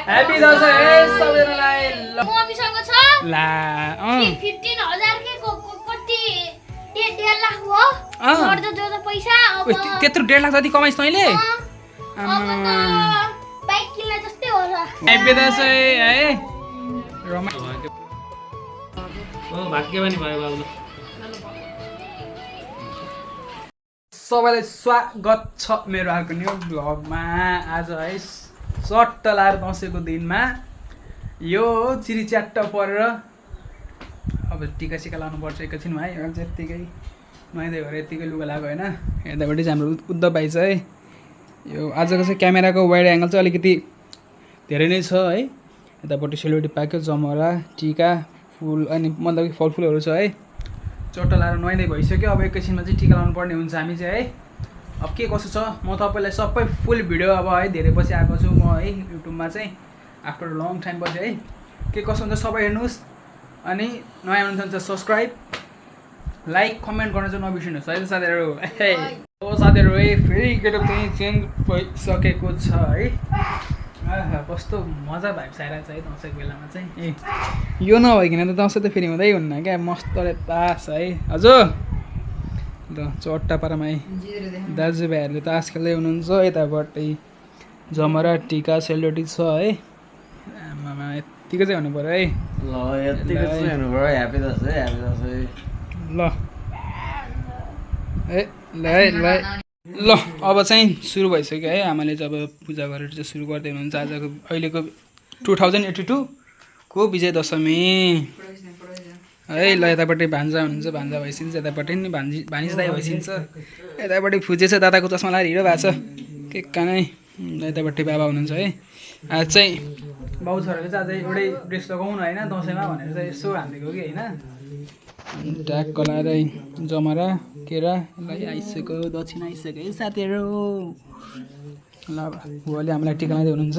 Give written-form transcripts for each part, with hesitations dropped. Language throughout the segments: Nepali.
ह्यापी दसैँ सबैजनालाई मम्मीसँग छ ला 15,000 के कति 1.5 लाख हो गर्दा जोदा पैसा अब त्यत्रो 1.5 लाख जति कमाइस् तैँले अब त बाइक किन्ने जस्तै हो र ह्यापी दसैँ है भाग्यमानी भयो बाबु सबैलाई स्वागत छ मेरो अर्को न्यू भ्लगमा आज है सट्ट लाएर दसैँको दिनमा यो चिरीच्याट्ट परेर अब टिका सिका लाउनु पर्छ एकैछिनमा है अझ यत्तिकै नुहाइदियो भएर यत्तिकै लुगा लगाएको होइन यतापट्टि चाहिँ हाम्रो उद्धव भाइ छ है यो आजको चाहिँ क्यामेराको वाइड एङ्गल चाहिँ अलिकति धेरै नै छ है यतापट्टि सेलरोटी पाक्यो जमरा टिका फुल अनि मतलब फलफुलहरू छ है चट्ट लाएर नुहाइदिए भइसक्यो अब एकैछिनमा चाहिँ टिका लाउनु पर्ने हुन्छ हामी चाहिँ है अब के कसो छ म तपाईँलाई सबै फुल भिडियो अब है धेरै पछि आएको छु म है युट्युबमा चाहिँ आफ्टर लङ टाइम पछि है के कसो हुन्छ सबै हेर्नुहोस् अनि नयाँ हुनुहुन्छ सब्सक्राइब लाइक कमेन्ट गर्न चाहिँ नबिर्सिनुहोस् है साथीहरू अब साथीहरू है फेरि गेटअप चाहिँ चेन्ज भइसकेको छ है कस्तो मजा भाइब्स आइरहेको छ है दसैँको बेलामा चाहिँ ए यो नभइकन त दसैँ त फेरि हुँदै हुन्न क्या मस्तले तास है हजुर ल चट्टा पारामा है दाजुभाइहरूले तास खेल्दै हुनुहुन्छ यतापट्टि जमरा टिका सेलरोटी छ है आमामा यत्तिकै चाहिँ हुनु पऱ्यो है ल यत्तिकै चाहिँ हुनु पऱ्यो ह्यापी दसैँ ल ए ल है ल ल अब चाहिँ सुरु भइसक्यो है आमाले चाहिँ अब पूजा गरेर चाहिँ सुरु गर्दै हुनुहुन्छ आजको अहिलेको 2082 को विजय दशमी है ल यतापट्टि भान्जा हुनुहुन्छ भान्जा भइसिन्छ यतापट्टि नि भानिज दाइ भइसिन्छ यतापट्टि फुजे छ दादाको चस्मा लाएर हिँडो भएको छ के कानै यतापट्टि बाबा हुनुहुन्छ है आज चाहिँ बाउ छोराले चाहिँ आज एउटै ड्रेस लगाउनु होइन दसैँमा भनेर चाहिँ यसो हानिदिएको कि होइन ट्याग लगाएर जमरा केरा ल आइसक्यो दक्षिण आइसक्यो है साथीहरू ल बुवाले हामीलाई टिका लाँदै हुनुहुन्छ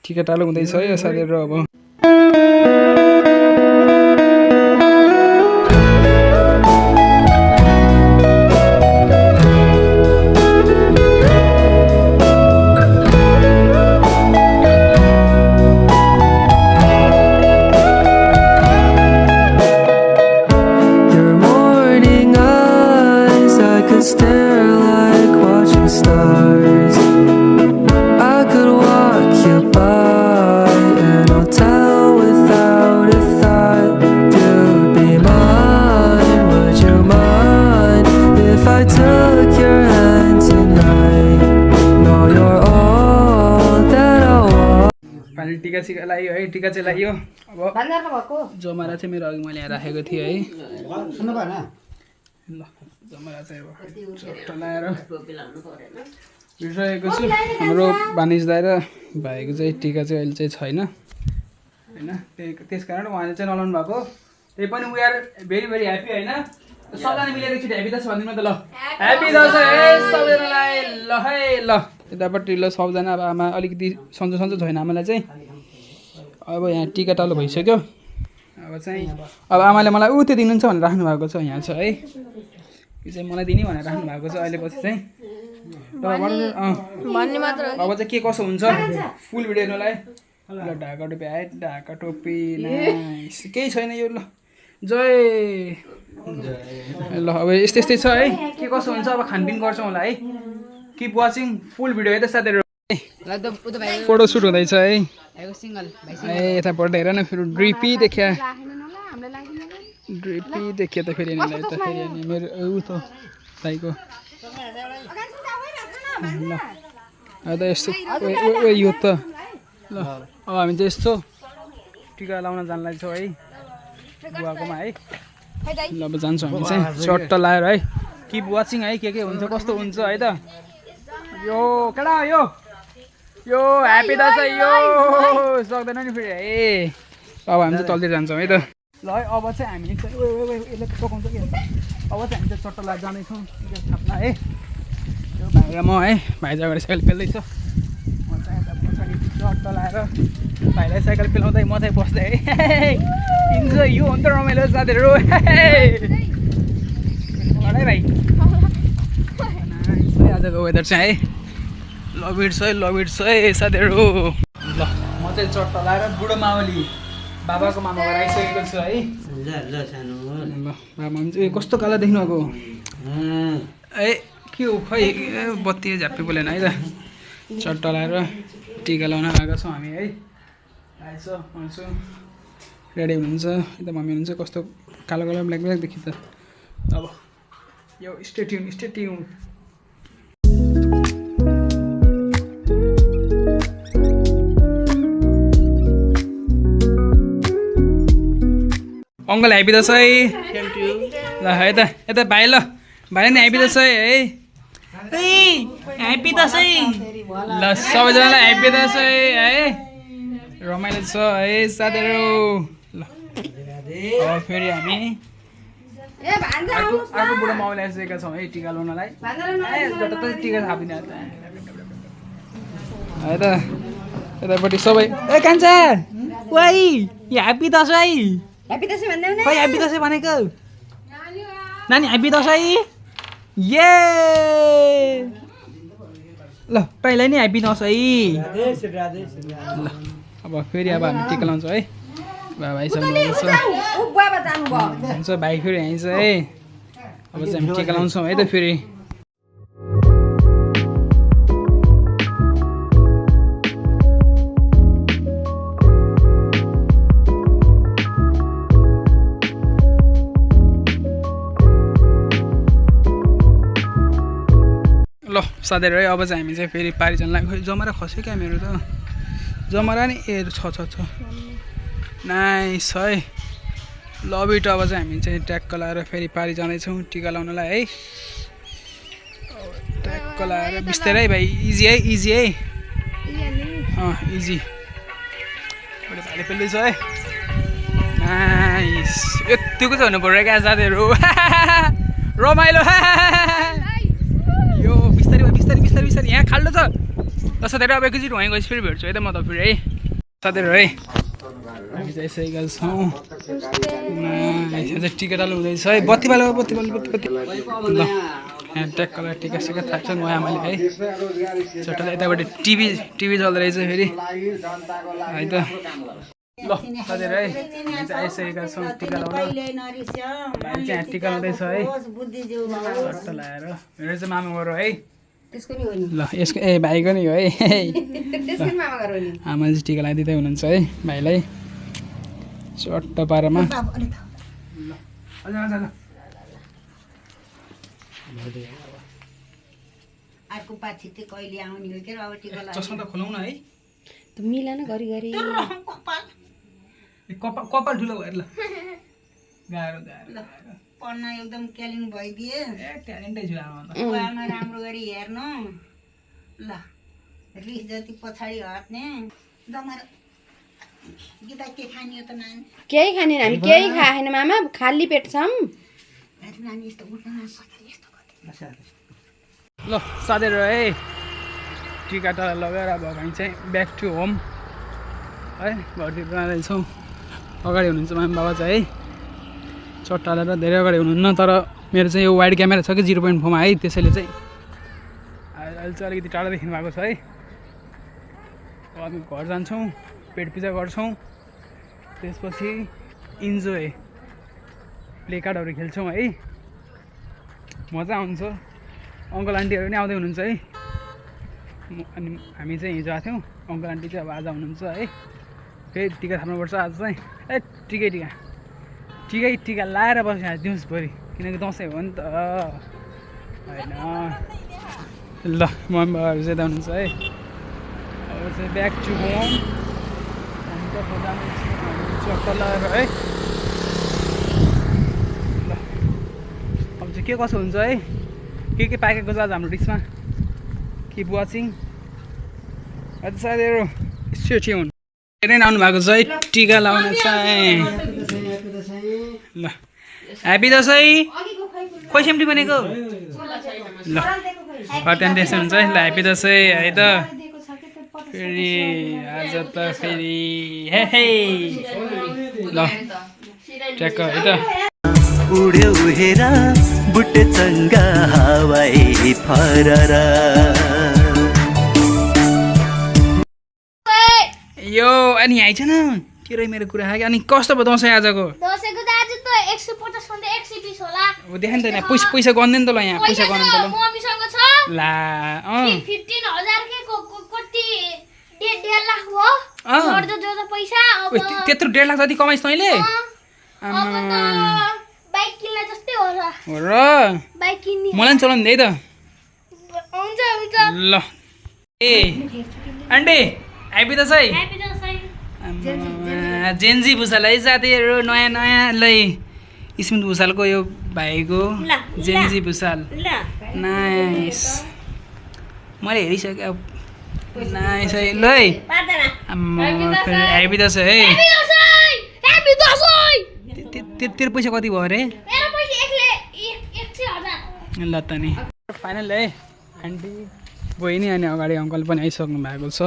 टिका टालो हुँदैछ है साथीहरू अब टिका सिका लाग्यो है टिका चाहिँ लाग्यो अब जमरा चाहिँ मेरो अघि मैले यहाँ राखेको थिएँ है ल जमरा चाहिँ अब चट्ट लगाएर बिर्सिरहेको छु हाम्रो भानिज दाइ र भाइको चाहिँ टिका चाहिँ अहिले चाहिँ छैन होइन त्यस कारण उहाँले चाहिँ नलाउनु भएको त्यही पनि we are very very happy होइन सबैजना मिलेर एकचोटि ह्याप्पी दसैँ भनिदिनु त ल ह्याप्पी दसैँ सबैजनालाई ल है ल यतापट्टि ल सबजना अब आमा अलिकति सन्चो सन्चो छैन आमालाई चाहिँ अब यहाँ टिका टालो भइसक्यो अब चाहिँ अब आमाले मलाई ऊ त्यो दिनुहुन्छ भनेर राख्नु भएको छ यहाँ छ है यो चाहिँ मलाई दिने भनेर राख्नु भएको छ अहिले पछि चाहिँ अब चाहिँ के कसो हुन्छ फुल भिडियो हेर्नुलाई ल ढाका टोपी आयो ढाका टोपी नाइस केही छैन यो ल जय ल अब यस्तै यस्तै छ है के कसो हुन्छ अब खानपिन गर्छौँ होला है किप वाचिङ फुल भिडियो है त साथीहरू फोटो सुट हुँदैछ है ए यतापट्टि हेर न फेरि ड्रिपी देख्या त फेरि यिनीलाई त फेरि अनि मेरो ऊ त भाइको ल अब यस्तो यो त ल अब हामी चाहिँ यस्तो टिका लाउन जान्दैछौँ है बुवाकोमा है ल अब जान्छौँ हामी चाहिँ चट्ट लाएर है किप वाचिङ है के हुन्छ कस्तो हुन्छ है त यो केटा यो ह्यापी दसैँ यो सक्दैन नि फेरि है अब हामी चाहिँ चल्दै जान्छौँ है त ल है अब चाहिँ हामी चाहिँ यसले पकाउँछ कि अब चाहिँ हामी चाहिँ चट्ट लाएर जाँदैछौँ टिका छाप्न है यो भाइ र म है भाइ अगाडि साइकल पेल्दैछ म चाहिँ यता पछाडि चट्ट लाएर भाइलाई साइकल पेलाउँदै म चाहिँ बस्दै है इन्जोय यो हो नि त रमाइलो साथीहरू है भाइ आजको वेदर चाहिँ है लभ इट्स है साथीहरू। ल म चाहिँ चट्टा लाएर बुढो मावली बाबाको मामा घर आइसकेको छु है। ल सानो ल मामा चाहिँ कस्तो कालो देख्नुभएको ए के हो खै बत्ती झ्याप्पी बोलेन है त। चट्टा लाएर टिका लाउन आएको छौँ हामी है। आइछ आउँछु रेडी हुनुहुन्छ यता मम्मी हुनुहुन्छ कस्तो कालो कालो ब्ल्याक ब्ल्याक देखि त। अब यो stay tune uncle happy Dashain ल है त यता भाइ ल भाइ नि ह्याप्पी दसैँ है ह्याप्पी दसैँ ल सबैजनालाई ह्याप्पी दसैँ है रमाइलो छ है साथीहरू। ल अब फेरि हामी अर्को बुढो माउले आइसकेका छौँ है टिका लाउनलाई टिका थापिदिने है त यतापट्टि सबै ए कान्छा वाइ ह्याप्पी दसैँ खै ह्याप्पी दसैँ भनेको नानी ह्याप्पी दसैँ ये ल तैँलाई नि ह्याप्पी दसैँ ल अब फेरि अब हामी टिका लाउँछौँ है भाइसँग हुन्छ भाइ फेरि आइन्छ है अब चाहिँ हामी टिका लाउँछौँ है त फेरि। ल साथीहरू है अब चाहिँ हामी चाहिँ फेरि पारिजनलाई खोइ जमरा खस्यो क्या मेरो त जमरा नि ए छ नाइस है लभ इट। अब चाहिँ हामी चाहिँ ट्याक्क लाएर फेरि पारि जाँदैछौँ टिका लाउनलाई है। ट्याक्क लाएर बिस्तारै भाइ इजी है इजी भाइले पेल्दैछ है नाइस यतिको चाहिँ हुनु पऱ्यो क्या साथीहरू रमाइलो यो बिस्तारै यहाँ खाल्डो छ ल साथीहरू अब एकैचोटि वहीँ गएपछि फेरि भेट्छु है त म त फेरि है साथीहरू है हामी चाहिँ आइसकेका छौँ टिका टालो हुँदैछ है बत्ती ल यहाँ ट्याक कलर टिका सिका थाप्छ म आमाले है चट्टाले यताबाट टिभी चल्दो रहेछ फेरि है त। ल साथीहरू है हामी चाहिँ आइसकेका छौँ टिका लाउन भाइ चाहिँ टिका लाउँदैछ है चट्टा लाएर मेरो चाहिँ मामा गएर है ल यसको ए भाइको नि हो है आमाले चाहिँ टिका लगाइदिँदै हुनुहुन्छ है भाइलाई चट्टा पारामा। चस्मा त खोलाउन है मिलान घरि कपाल ठुलो भयो ल गाह्रो पढ्न एकदम क्यालिङ भइदिए ट्यालेन्टै छु आमा बुवामा राम्रो गरी हेर्नु ल रिस जति पछाडि हट्ने जमरा गीता के खाने हो त नानी केही खाने हामी केही खाएन मामा खाली पेट छौँ नानी यस्तो उठ्न नसक्छ यस्तो ल साथीहरू है टिका टाला लगाएर अब हामी चाहिँ ब्याक टु होम है घरतिर जाँदैछौँ। अगाडि हुनुहुन्छ मामा बाबा चाहिँ है चट्टा हालेर धेरै अगाडि हुनुहुन्न तर मेरो चाहिँ यो वाइड क्यामेरा छ कि 0.4 मा है त्यसैले चाहिँ अहिले चाहिँ अलिकति टाढा देखिनु भएको छ है। अब हामी घर जान्छौँ पेट पूजा गर्छौँ त्यसपछि इन्जोय प्ले कार्डहरू खेल्छौँ है मजा आउँछ। अङ्कल आन्टीहरू पनि आउँदै हुनुहुन्छ है अनि हामी चाहिँ हिजो आएको थियौँ अङ्कल आन्टी चाहिँ अब आज हुनुहुन्छ है फेरि टिका थाप्नुपर्छ आज चाहिँ ए टिका लाएर बस्यो आज दिउँसभरि किनकि दसैँ हो नि त होइन। ल मम्मी बाबाहरू चाहिँ हुनुहुन्छ है अब चाहिँ ब्याक टु होम हामी त चट्टा लगाएर है ल अब चाहिँ के कसो हुन्छ है के पाकेको छ आज हाम्रो डिसमा किप वाचिङ साथीहरू स्टे ट्युन धेरै आउनु भएको छ है टिका लाउन चाहिँ ल ह्याप्पी दसैँ खोइ सेम्टी बनेको ल त्यहाँ टेन्सन हुन्छ है ल ह्याप्पी दसैँ है त फेरि आज त फेरि हे ल ट्याक्क है त उड्यो हेरा बुट्टे चङ्गा हावाई फररा यो अनि आइछ न के रह्यो मेरो कुरा अनि कस्तो भयो दसैँ आजको दसैँको त आज त 150 भन्दा 120 होला अब देखा नि त यहाँ पैसा गर्दैन त ल यहाँ पैसा गर्दैन त ल मम्मीसँग छ ला 15,000 के कति 1.5 लाख हो मर्द जो त पैसा अब त्यत्रो 1.5 लाख जति कमाइस् तैँले अब त बाइक किन्ला जस्तै हो र र बाइक किन्ने मलाई पनि चलाउनु दे है त हुन्छ हुन्छ ल ए आन्टी आइपुग्दैछ है ह्यापी दसैँ जेन्जी भुसाल है साथीहरू नयाँ नयाँ लै स्मित भुसालको यो भाइको जेन्जी भुसाल नाइस मैले हेरिसकेँ नाइस है ल है ह्यापी दसैँ है ह्यापी दसैँ तेरो पैसा कति भयो अरे मेरो पैसा 100,000 ल त नि फाइनल है आन्टी बहिनी अनि अगाडि अङ्कल पनि आइसक्नु भएको छ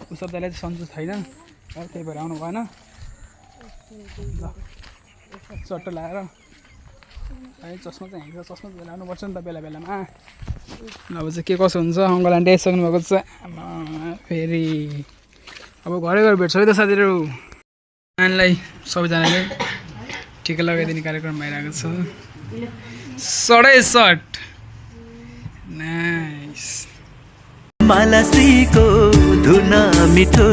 ऊ सबैलाई चाहिँ सन्चो छैन त्यही भएर आउनु भएन ल चट्टो लगाएर है चस्मा चाहिँ हिँड्छ चस्मा चाहिँ लगाउनुपर्छ नि त बेला बेलामा अब चाहिँ के कसो हुन्छ अङ्कल आन्टी आइसक्नु भएको छ फेरि अब घरै घर भेट्छ है त साथीहरू नानीलाई सबैजनाले टिका लगाइदिने कार्यक्रम भइरहेको छ सडै सर्ट नाइस मालासीको धुन मिठो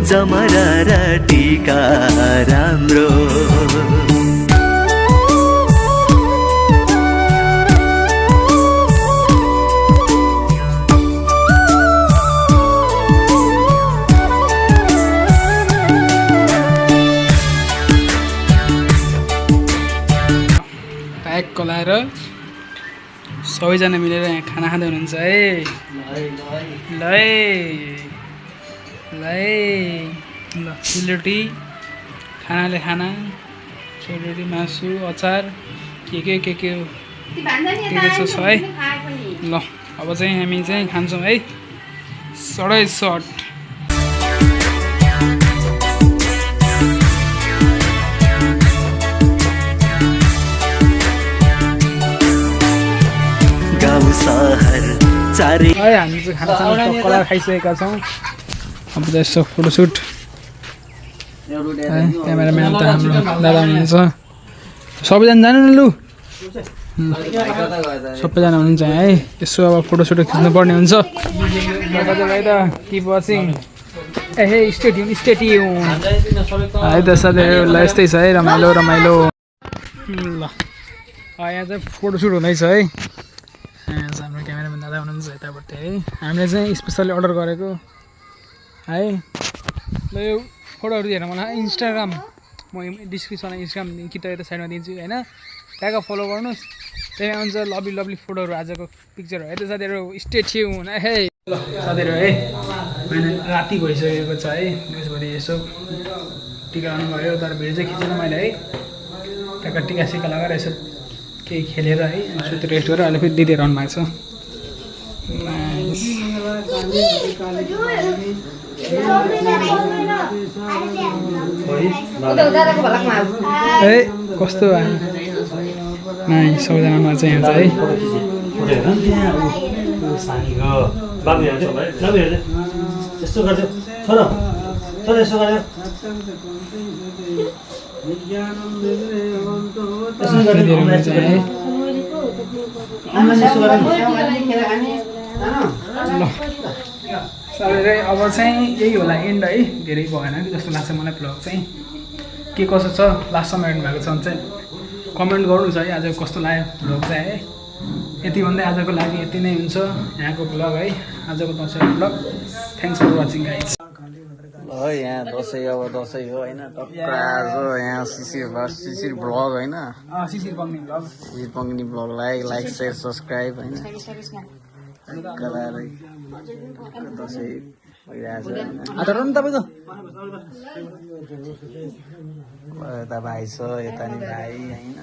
जमरा र टीका राम्रो प्याक कलाएर सबैजना मिलेर यहाँ खाना खाँदै हुनुहुन्छ है ल ल सेलरोटी खानाले खाना सेलरोटी मासु अचार के छ है ल अब चाहिँ हामी चाहिँ खान्छौँ है सडै सर्ट सहर चारै है हामी चाहिँ खाना कलर खाइसकेका छौँ अब चाहिँ यसो फोटोसुट क्यामेराम्यान त हाम्रो दादा हुनुहुन्छ सबैजना जानु न लु सबैजना हुनुहुन्छ है यसो अब फोटोसुट खिच्नु पर्ने हुन्छ है त किप वाचिङ ए स्टेडियम है त साथीहरूलाई यस्तै छ है रमाइलो रमाइलो ल यहाँ चाहिँ फोटोसुट हुँदैछ है हाम्रो क्यामेराम्यान दादा हुनुहुन्छ यतापट्टि है हामीले चाहिँ स्पेसली अर्डर गरेको है ल यो फोटोहरू हेरेर मलाई इन्स्टाग्राम म डिस्क्रिप्सनमा इन्स्टाग्राम कि त यता साइडमा दिन्छु होइन त्यहाँको फलो गर्नुहोस् त्यही आउँछ लभली लभली फोटोहरू आजको पिक्चरहरू है त साथीहरू स्टे ट्युन है ल साथीहरू है राति भइसकेको छ है त्यसपछि यसो टिका लाउनु गयो तर भिडियो चाहिँ खिचेन मैले है त्यहाँको टिका सिका लगाएर यसो केही खेलेर है सुति रेस्ट गरेर अहिले फेरि दिदीहरू आउनु भएको छ ए कस्तो नाइ सबैजनामा चाहिँ यहाँ चाहिँ है अब चाहिँ यही होला एन्ड है धेरै भएन कि जस्तो लाग्छ मलाई भ्लग चाहिँ के कसो छ लास्टसम्म हेर्नु भएको छ भने चाहिँ कमेन्ट गर्नुहोस् है आज कस्तो लाग्यो भ्लग चाहिँ है यति भन्दै आजको लागि यति नै हुन्छ यहाँको भ्लग है आजको दसैँको vlog thanks for watching guys ल यहाँ दसैँ अब दसैँ हो होइन आज यहाँ शिशिर भ्लग होइन शिशिर पङ्गिनी भ्लगलाई लाइक सेयर सब्सक्राइब होइन दसैँ भइरहेछ यता भाइ छ यता नि भाइ होइन